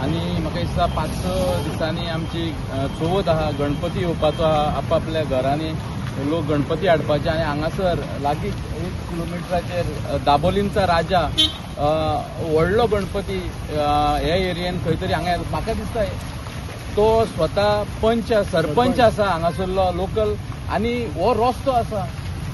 आनी म्हाका दिसता 5-6 दिसांनी आमची चवथ आहा, गणपती येवपाचो आहा. आपापल्या घरांनी लोक गणपती हाडपाचे आनी हांगासर लागींच 1 किलोमिटराचेर दाबोलींचा राजा व्हडलो गणपती ह्या एरियेन खंय तरी हांगा म्हाका दिसता तो स्वता पंच सरपंच आसा हांगासरलो लोकल. आनी हो रस्तो आसा,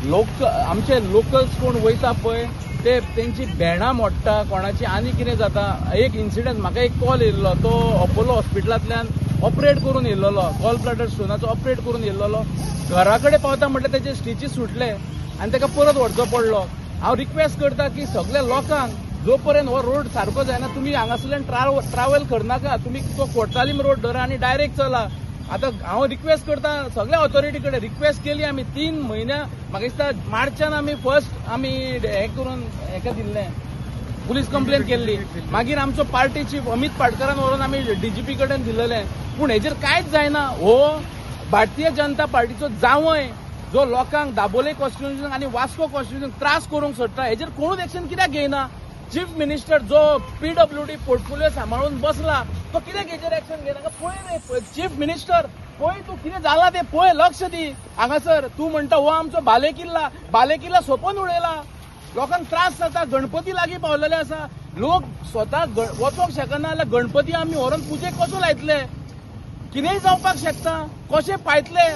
लोक आमचे लोकल्स कोण वयता पळय ते तेंची भेणां मोडटा कोणाची आनी कितें जाता. एक इन्सिडंट म्हाका एक कॉल येयल्लो, तो अपोलो हॉस्पिटलांतल्यान ऑपरेट करून येयल्लो, गॉल ब्लॅडर स्टोनाचो ऑपरेट करून येयल्लो. घरा कडेन पावता म्हटल्यार तेचे स्टिचीस सुटले आनी ताका परत व्हरचो पडलो. हांव रिक्वेस्ट करता की सगळ्या लोकांक जो पर्यंत हो रोड सारको जायना तुमी हांगासरल्यान ट्रॅव्हल करनाका, तुमी तो कोर्टालीम रोड धरा आनी डायरेक्ट चला. आतां हांव रिक्वेस्ट करता सगळ्या ऑथॉरिटी कडेन, रिक्वेस्ट केली आमी 3 म्हयन्या, म्हाका दिसता मार्चान आमी फर्स्ट आमी हें करून हेका दिल्लें, पुलीस कंप्लेन केल्ली. मागीर आमचो पार्टी चीफ अमित पाटकरान व्हरून आमी डीजीपी कडेन दिलेलें, पूण हेजेर कांयच जायना. हो भारतीय जनता पार्टीचो जांवय जो लोकांक दाबोले कॉन्स्टिट्युएन्सीक आनी वास्को कॉन्स्टिट्युएन्सीक त्रास करूंक सोदता, हेजेर कोणूच एक्शन कित्याक घेयना? चीफ मिनिस्टर जो पीडब्ल्यूडी पोर्टफोलियो सांबाळून बसला तो कित्याक हेजेर एक्शन घेयना? पळय रे चीफ मिनिस्टर, पळय तूं कितें जालां तें पळय, लक्ष दी. हांगासर तूं म्हणटा हो आमचो बालेकिल्ला, बालेकिल्ला सोंपोवन उडयला, लोकांक त्रास जाता. गणपती लागीं पावलेले आसा, लोक स्वता वचोंक शकना जाल्यार गणपती आमी व्हरोन पुजेक कसो लायतले? कितेंय जावपाक शकता, कशें पायतले?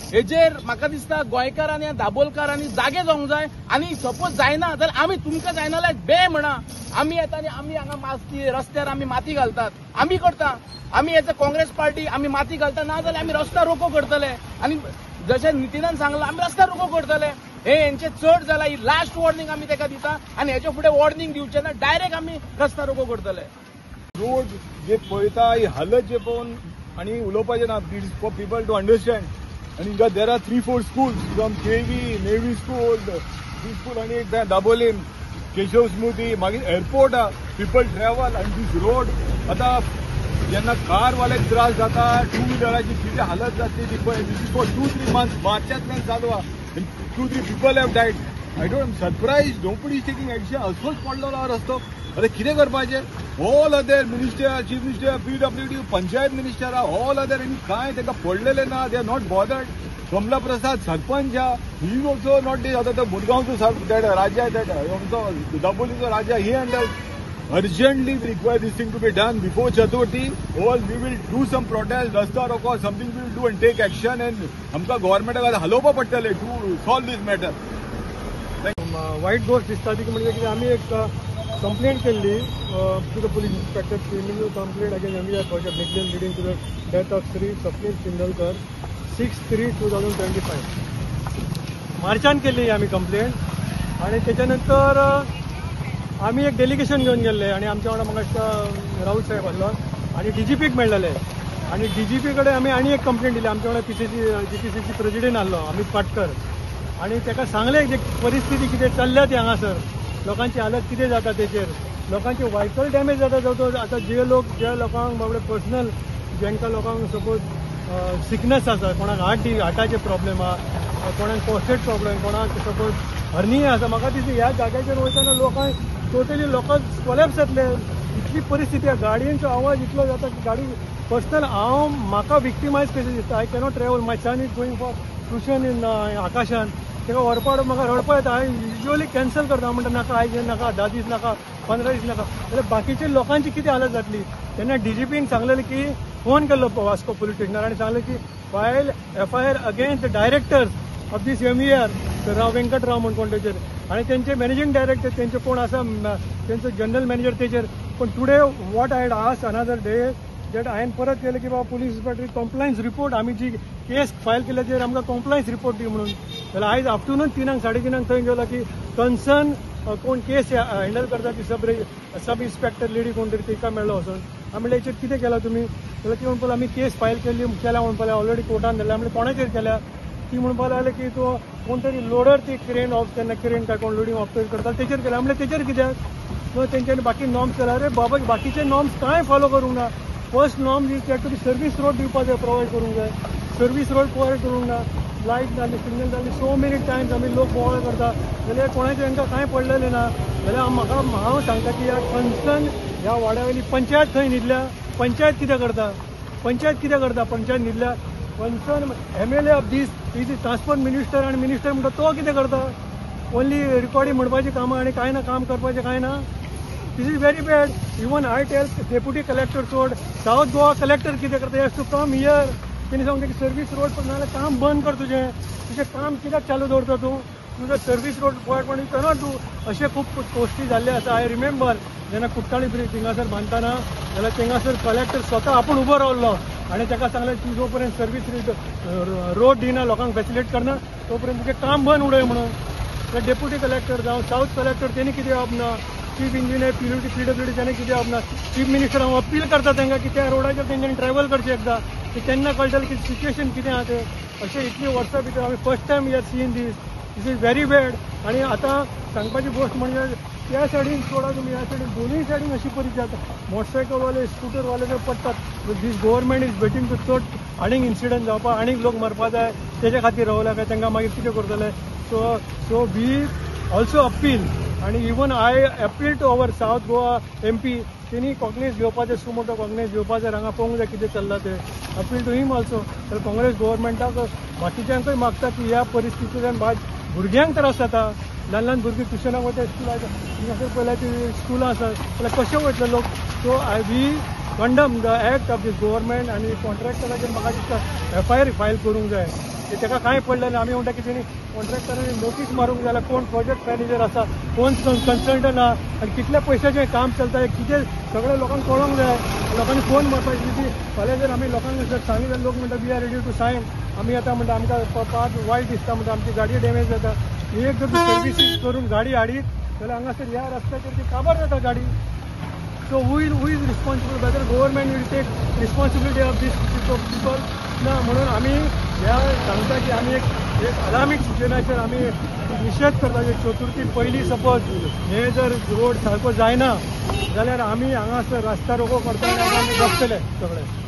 हेजेर म्हाका दिसता गोंयकारांनी दाबोलकारांनी जागे जावंक जाय. आनी सपोज जायना जाल्यार आमी तुमकां जायना जाल्यार बे म्हणा, आमी येता आनी आमी हांगा माती रस्त्यार आमी माती घालतात, आमी करता, आमी येता काँग्रेस पार्टी आमी माती घालता, ना जाल्यार आमी रस्ता रोको करतले. आनी जशें नितीनान सांगलां आमी रस्ता रोको करतले. हे हेंचे चड जाला, ही लास्ट वॉर्निंग आमी ताका दिता आनी हेच्या फुडें वॉर्निंग दिवचें ना, डायरेक्ट आमी रस्ता रोको करतले. रोड जे पळयता ही हालत जे पळोवन आनी उलोवपाचें ना, it is for people to understand. आनी there are 3-4 schools from KV, navy school, the school आनी एक दाबोलीम, केशव स्मृती, मागीर एअरपोर्ट आहा, पिपल ट्रॅव्हल आनी दीस रोड. आतां जेन्ना कारवाल्याक त्रास जाता, टू व्हिलराची कितें हालत जातली ती पळय. This is for 2-3 months मार्चांतल्यान चालू आहा. 2-3 people have died. I don't surprise nobody is taking action. असोच पडलेलो आहा रस्तो. आतां कितें करपाचें? All other minister, chief minister, PWD, panchayat minister आहा, ऑल अदर आनी कांय तांकां पडलेलें ना. They are not bothered. Kamala Prasad sarpanch आहा, he is also not this. आतां तो मुरगांवचो राजा, that आमचो दाबोलीचो राजा, he handle. Urgently we require this thing to be done before Chaturthi or we will do some protest, rasta roko, something we will do and take action and आमकां गव्हर्नमेंटाक हालोवपा पडटलें two solve these matter. वायट गोश्ट दिसता ती म्हणजे कितें, आमी एक कंप्लेंट केल्ली to the police inspector, criminal complaint against MVR project negligence leading to the death of Shri Swapnil Chindalkar 6/3/2025 मार्चान केल्ली आमी कंप्लेंट. आनी तेच्या नंतर आमी एक डेलिगेशन घेवन गेल्ले आनी आमच्या वांगडा म्हाका राऊत साहेब आसलो आनी डीजीपीक मेळ्ळेले आनी डीजीपी कडेन आमी आनी एक कंप्लेंट दिली. आमच्या वांगडा पीसीसी जीपीसीसी प्रेजिडेंट आसलो अमित पाटकर आनी ताका सांगलें जे परिस्थिती कितें चल्ल्या ती हांगासर, लोकांची हालत कितें जाता तेचेर, लोकांची व्हायकल डॅमेज जाता. जो आतां जे लोक ज्या लोकांक बाबडे पर्सनल जेंकां लोकांक सपोज सिकनस आसा, कोणाक हार्टाचे प्रॉब्लेम आहा, कोणाक प्रोस्टेट प्रॉब्लेम, कोणाक सपोज हर्निया आसा, म्हाका दिसता ह्या जाग्याचेर वयतना लोकांक टोटली लोकांक कोलॅप्स जातले. इतली परिस्थिती आहा, गाडयेंचो आवाज इतलो जाता की गाडी पर्सनल हांव म्हाका विक्टिमायज कशें दिसता. I cannot travel, my son is going for tuition in आकाशान, ताका व्हरपा म्हाका रडपा येता. हांव युजली कॅन्सल करता, म्हणटा नाका आयज नाका, 10 दीस नाका, 15 दीस नाका. जाल्यार बाकीचे लोकांची कितें हालत जातली? तेन्ना डीजीपीन सांगलेलें की फोन केल्लो वास्को पुलीस स्टेशनार आनी सांगलें की file FIR against the directors of this MVR Rao Venkat Rao म्हूण कोण तेचेर आनी तेंचे मॅनेजींग डायरेक्टर तेंचे कोण आसा तेंचो जनरल मॅनेजर तेचेर. पूण today what I had ask another day that हांवें परत केलें की बाबा पुलीस इन्स्पेक्टर कॉम्प्लायन्स रिपोर्ट, आमी जी केस फायल केल्या तेजेर आमकां कॉम्प्लायन्स रिपोर्ट दी म्हणून. जाल्यार आयज आफ्टरनून 3 3:30 थंय गेलो की कन्सर्न कोण केस हँडल करता ती सब इन्स्पेक्टर लेडी कोण तरी तिका मेळ्ळो वचून. हांवें म्हणलें हेचेर कितें केलां तुमी? जाल्यार ती म्हणपाक आमी केस फायल केल्ली केल्या म्हणपाक लागली, ऑलरेडी कोर्टान धाडल्या. म्हणलें कोणाचेर केल्या? ती म्हणपाक लागली की तो कोण तरी लोडर ती क्रेन ऑफ केन्ना क्रेन काय कोण लोडींग ऑपरेट करता तेचेर केल्या. म्हणलें तेचेर कित्याक? तेंच्यांनी बाकी नॉर्म्स केल्या. अरे बाबा बाकीचे नॉर्म्स कांय फॉलो करूंक ना. First norm is that to be service road दिवपाक जाय, प्रोवायड करूंक जाय. सर्वीस रोड प्रोवायड करूंक ना, लायट जाली, सिग्नल जाली, सो मेनी टायम्स आमी लोक बोवाळ करता जाल्यार कोणाचें तांकां कांय पडलेलें ना. जाल्यार म्हाका हांव सांगता की ह्या कन्सर्न ह्या वाड्या वयली पंचायत थंय न्हिदल्या. पंचायत कितें करता, पंचायत कितें करता, पंचायत न्हिदल्या. Concern MLA of this is transport minister आनी मिनिस्टर म्हणटा तो कितें करता, ओन्ली रिकॉर्डिंग म्हणपाची कामां आनी कांय ना, काम करपाचें कांय ना. This is very bad. Even I tell deputy collector सोड, सावथ गोवा कलेक्टर कितें करता, has to come here. तेणी सांगता की सर्वीस रोड पण नाजाल्यार काम बंद कर तुजें, तुजें काम कित्याक चालू दवरता तूं, तुजो सर्वीस रोड पण you cannot do. अशे खूब गोश्टी जाल्ले आसा. I remember जेन्ना कुट्टाळी ब्रिज थिंगासर बांदतना जाल्यार थिंगासर कलेक्टर स्वता आपूण उबो रावल्लो आनी ताका सांगलें तूं जो पर्यंत सर्वीस रोड दिना, लोकांक फेसिलिट करना, तो पर्यंत तुजें काम बंद उडय म्हणून. ते डेप्युटी कलेक्टर जावं सावथ कलेक्टर तेणी कितें जावप ना, चीफ इंजिनियर पीडब्ल्यूडी ताणें कितें जावप ना. चीफ मिनिस्टर हांव अपील करता तांकां की त्या रोडाचेर तेंच्यांनी ट्रॅवल करचें एकदां, की तेन्ना कळटलें की सिच्युएशन कितें आहा तें. अशें इतलीं वर्सां भितर आमी first time we are seeing this, this is very bad. आनी आतां सांगपाची गोश्ट म्हणजे त्या सायडीन सोडा तुमी, ह्या सायडीन दोनूय सायडीन अशी परिस्थिती जाता. मोटरसायकलवाले स्कुटरवाले जर पडटात, this government is waiting to चड आनीक इन्सिडंट जावपाक, आनीक लोक मरपा जाय तेजे खातीर रावल्या काय तांकां मागीर कितें करतले. So we also appeal आनी even I appeal to our South Goa MP, तेणी कॉग्नेस घेवपाचें, सुमोटो कॉग्नेस घेवपाचें, हांगा पळोवंक जाय कितें चल्लां तें. अपील टू हिम ऑल्सो. तर काँग्रेस गव्हर्मेंटाक बाकीच्यांकूय मागता की ह्या परिस्थितींतल्यान भुरग्यांक त्रास जाता, ल्हान ल्हान भुरगीं ट्युशनाक वता, स्कुलाक थिंगासर पळयल्यार ती स्कुलां आसात जाल्यार कशें वयतले लोक. So I we condemn the act of this government आनी कॉन्ट्रॅक्टराचेर म्हाका दिसता एफआयआर फायल करूंक जाय. ताका कांय पडलें ना. आमी म्हणटा की तेणी कॉन्ट्रॅक्टरांनी नोटीस मारूंक जाय जाल्यार कोण प्रोजेक्ट मॅनेजर आसा, कोण कन्सल्टंट आहा आनी कितल्या पयशाचें काम चलता हें कितें सगळें लोकांक कळोंक जाय. लोकांनी फोन मारपाची ती फाल्यां जर आमी लोकांक जर सांगली जाल्यार लोक म्हणटा we are ready to sign. आमी आतां म्हणटा आमकां पांच वायट दिसता म्हणटा, आमची गाडी डॅमेज जाता. एक जर सर्विसीस करून गाडी हाडीत जाल्यार हांगासर ह्या रस्त्याचेर ती काबार जाता गाडी. So who is responsible, whether government will take responsibility of this people ना. म्हणून आमी ह्या सांगता की आमी एक अलार्मींग सिच्युएशनाचेर आमी निशेध करता. चतुर्थी पयली सपोज हे जर रोड सारको जायना जाल्यार आमी हांगासर रस्ता रोको करता आनी आमी बसतले सगळे.